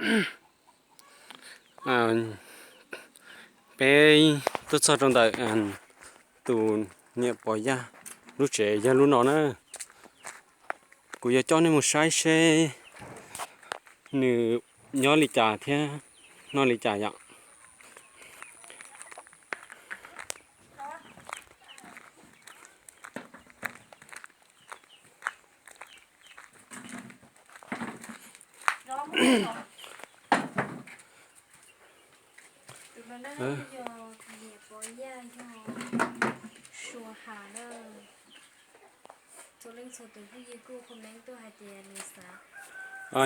Peb tuaj txog rau ntawm tus niam Pov Yaj lub tsev yog lub no na. Kuv yuav coj nej mus saib seb nws nyob li cas thiab noj li cas yom.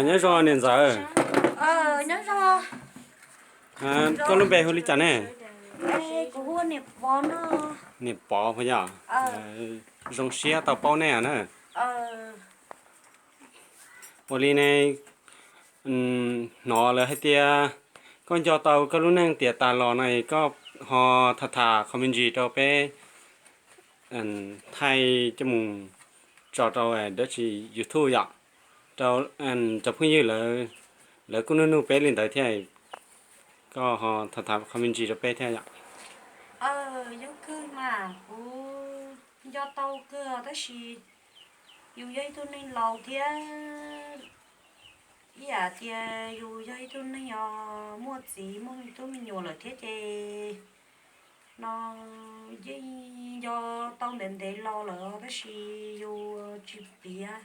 Nyob zoo niam ntxawm. Koj lub npe hu li cas ne? Niam Pov puas yog? Zoo siab tau paub nej na. Ua li ne, hnov lawv hais tias koj nco tau koj lub neej tiam tas los no, koj ho tham tham comment ntsis rau peb thaij coj mus tso rau dab tsi YouTube yom, rau cov phooj ywg lawv, lawv kuj nug nug peb li ntawd thiab. Koj ho tham tham comment ntsis rau peb thiab yom. Yus kawg mas kuv nco tau kawg tab sis yus yog ib tug neeg laus thiab, ib yam tias yus yog ib tug neeg os muaj txiv muaj me tub me nyuam lawm thiab ces no yeej nco tau ntev ntev los lawm tab sis yus tsis piav,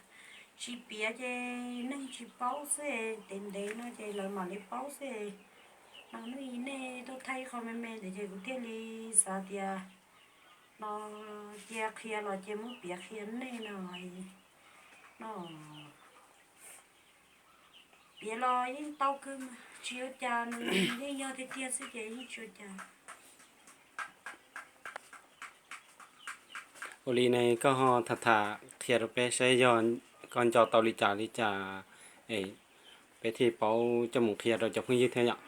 tsis piav ces neeg tsis paub xwb, ntev ntev no ces lawv mam li paub xwb. No hnub ib nej tuaj thaij qho me me ntawd ces kuv thiaj li xav tias no cia qhia los cia muab piav qhia nej no. No piav los yeej tau kawg mas tsis ua cas, nws yeej yog tiag tiag xwb ces yeej tsis ua cas. Ua li ne koj ho tham tham qhia rau peb saib yog koj nco tau li cas li cas es peb thiaj paub coj mus qhia rau cov phooj ywg thiab yom.